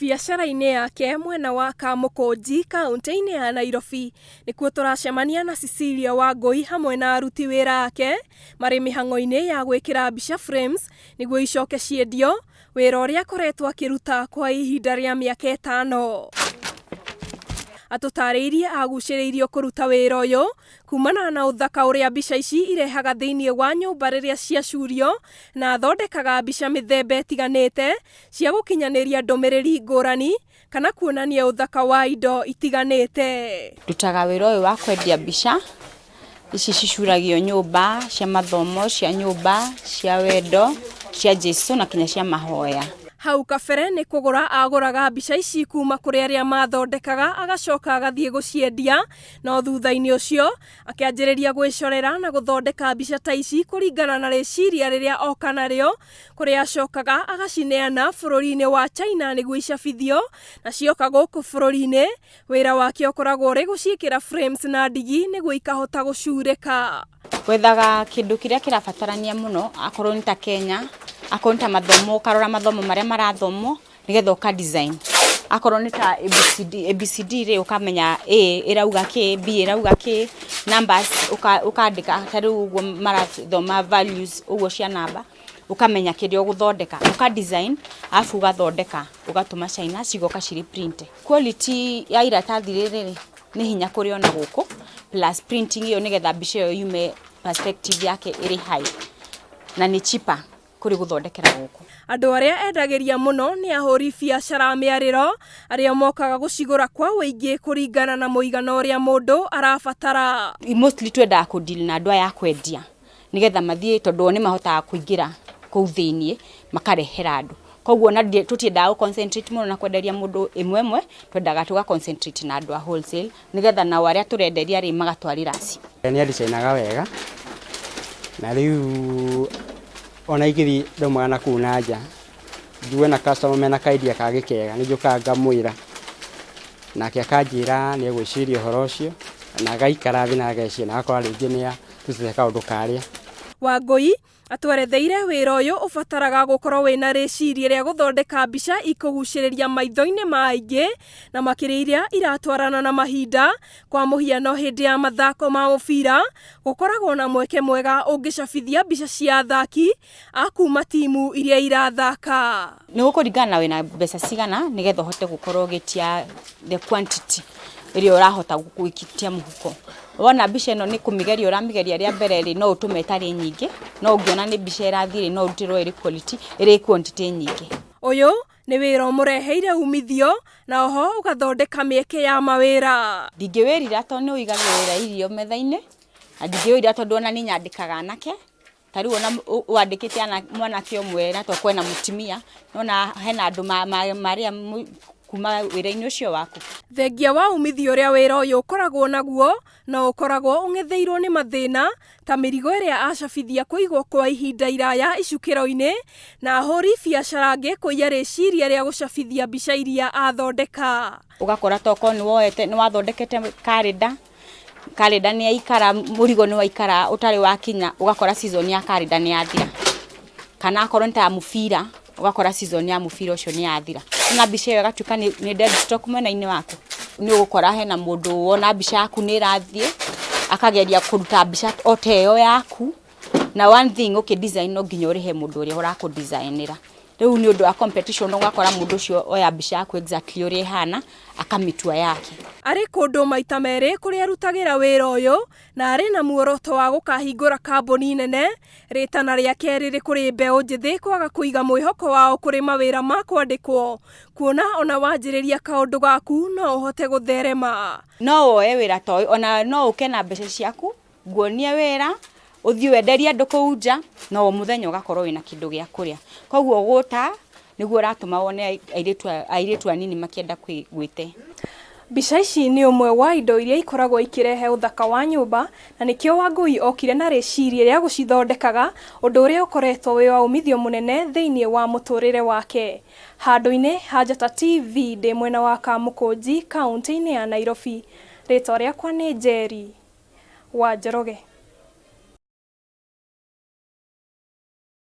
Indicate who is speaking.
Speaker 1: Biacara-inĩ yake mwena wa Kamũkũnji kaunti-inĩ ya Nairobi nĩkuo tũracemania na Cecilia Wangũi hamwe na aruti wĩra ake marĩ mĩhang'o-inĩ ya gwĩkĩra mbica frames nĩguo icoke ciendio, wĩra ũrĩa akoretwo akĩruta kwa ihinda rĩa mĩaka 5. Atũtarĩirie agucĩrĩirio kũruta wĩra ũyũ kumana na ũthaka ũrĩa mbica ici irehaga thĩinĩ wa nyũmba rĩrĩa ciacurio, na athondekaga mbica mĩthemba ĩtiganĩte cia gũkinyanĩria ndũmĩrĩri ngũrani kana kuonania ũthaka wa indo itiganĩte.
Speaker 2: Ndutaga wĩra ũyũ wa kwendia mbica ici cicuragio nyũmba cia mathomo, cia nyũmba, cia wendo, cia Jesu na kinya cia mahoya.
Speaker 1: Hau kabere nĩ kũgũra agũraga mbica ici kuma kũrĩ arĩa mathondekaga agacoka agathiĩ gũciendia, no thutha-inĩ ũcio akĩanjĩrĩria gwĩcorera na gũthondeka mbica ta ici kũringana na rĩciria rĩrĩa oka narĩo, kũrĩa acokaga agacineana bũrũri-inĩ wa China nĩguo icabithio, na cioka gũkũ bũrũri-inĩ wĩra wake ũkoragwo ũrĩ gũciĩkĩra frames na ndigi nĩguo ikahota gũcurĩka.
Speaker 2: Wethaga kĩndũ kĩrĩa kĩrabatarania mũno, akorwo nĩ ta Kenya, akorwo nĩ ta mathomo, ũkarora mathomo marĩa marathomwo nĩgetha ũka design. Akorwo nĩ ta ABCD, ABCD rĩ, ũkamenya A ĩrauga kĩ, B ĩrauga kĩ, numbers ũkandĩka ta rĩu ũguo marathoma values ũguo cia namba, ũkamenya kĩrĩa ũgũthondeka, ũka design arabu ũgathondeka ũgatũma China cigoka cirĩ print. Quality ya iratathi rĩrĩ rĩ, nĩ hinya kũrĩona gũkũ, plus printing ĩyo nĩgetha mbica ĩyo yume perspective yake ĩrĩ high na nĩ cheaper kũrĩ gũthondekera gũkũ.
Speaker 1: Andũ arĩa endagĩria mũno nĩ ahũri biacara mĩarĩro arĩa mokaga gũcigũra kwa ũingĩ kũringana na mũigana ũrĩa mũndũ arabatara.
Speaker 2: Mostly twendaga kũ deal na andũ aya a kwendia nĩgetha mathiĩ, tondũ o nĩ mahotaga kũingĩra kũu thĩiniĩ makarehera andũ. Koguo ona tũtiendaga gũ concentrate mũno na kwenderia mũndũ ĩmwe ĩmwe, twendaga tũga concentrate na andũ a wholesale nĩgetha nao arĩa tũrenderia rĩ magatwarĩra acio.
Speaker 3: Nĩ andicainaga wega na rĩu ona ingĩthiĩ ndaumaga na kũu na nja njigue na customer mena ka idea kangĩ kega, nĩ njũkaga ngamwĩra nake akanjĩra nĩ egwĩciria ũhoro ũcio na agaikara thĩ na ageciria na agakora rĩngĩ nĩ arutĩte kaũndũ karĩa.
Speaker 1: Wangũi atweretheire wĩra ũyũ ũbataraga gũkorwo wĩna rĩciria rĩa gũthondeka mbica ikũgucĩrĩria maitho-inĩ ma aingĩ na makĩria iria iratwarana na mahinda. Kwa mũhiano hĩndĩ ya mathako ma mũbira gũkoragwo na mweke mwega ũngĩcabithia mbica cia athaki a kuma timu iria irathaka.
Speaker 2: Nĩ gũkũringana na wĩna mbeca cigana nĩgetha ũhote gũkorwo ũgĩtia the quantity ĩrĩa ũrahota gwĩtia mũhuko. Wona mbica ĩno nĩ kũmĩgeria ũramĩgeria rĩa mbere rĩ, no ũtũme ĩtarĩ nyingĩ, no ũngĩona nĩ mbica ĩrathiĩ rĩ, no ũrutĩrwo ĩrĩ quality, ĩrĩ quantity nyingĩ.
Speaker 1: Ũyũ nĩ wĩra ũmũreheire umithio na oho ũgathondeka mĩeke ya mawĩra.
Speaker 2: Ndingĩwĩrira tondũ nĩ ũigagĩrĩra irio metha-inĩ, na ndingĩwĩrira tondũ ona nĩ nyandĩkaga anake, ta rĩu ona wandĩkĩte mwanake ũmwe na tokorwo ena mũtumia, nĩwona hena andũ marĩa kuma wĩra-inĩ ũcio waku.
Speaker 1: Thengia wa umithio ũrĩa wĩra ũyũ ũkoragwo naguo, no ũkoragwo ũng'etheirwo nĩ mathĩna ta mĩrigo ĩrĩa acabithia kũigwo kwa ihinda iraya icukĩro-inĩ na ahũri biacara angĩ kũiya rĩciria rĩa gũcabithia mbica iria athondeka.
Speaker 2: Ũgakora tokorwo nĩ wathondekete karenda, karenda nĩ yaikara, mũrigo nĩ waikara ũtarĩ wakinya, ũgakora season ya karenda nĩ yathira. Kana akorwo nĩ ta mũbira, ũgakora season ya mũbira ũcio nĩ yathira. Na mbica ĩyo ĩgatuĩka nĩ dead stock mwena-inĩ waku. Nĩ ũgũkora hena mũndũ wona mbica yaku nĩ ĩrathiĩ, akageria kũruta mbica o ta ĩyo yaku. Na one thing ũkĩ design no nginya ũrĩhe mũndũ ũrĩa ũrakũ designĩra. Rĩu nĩ ũndũ wa competition ũgakora mũndũ ũcio oya mbica yaku exactly ũrĩa ĩhana, akamĩtua yake.
Speaker 1: Arĩ kũndũ maita merĩ kũrĩa arutagĩra wĩra ũyũ na arĩ na muoroto wa gũkahingũra kambuni nene. Rĩtana rĩake rĩrĩ kũrĩ mbeũ njĩthĩ kwaga kũiga mwĩhoko wao kũrĩ mawĩra ma kwandĩkwo, kuona ona wanjĩrĩria kaũndũ gaku no ũhote gũtherema.
Speaker 2: No woe wĩra ta ũyũ, ona no ũke na mbeca ciaku, nguonie wĩra, ũthiĩ wenderie andũ kũu nja, no o mũthenya ũgakorwo wĩna kĩndũ gĩa kũrĩa. Koguo gũta nĩguo ũratũma wone airĩtu anini makĩenda gwĩte.
Speaker 1: Mbica ici nĩ ũmwe wa indo iria ikoragwo ikĩrehe ũthaka wa nyũmba, na nĩkĩo Wangũi okire na rĩciria rĩa gũcithondekaga, ũndũ ũrĩa ũkoretwo wĩ wa umithio mũnene thĩinĩ wa mũtũrĩre wake. Handũ-inĩ ha Njata TV ndĩ mwena wa Kamũkũnji kaunti-inĩ ya Nairobi, rĩtwa rĩakwa nĩ Njeri wa Njoroge.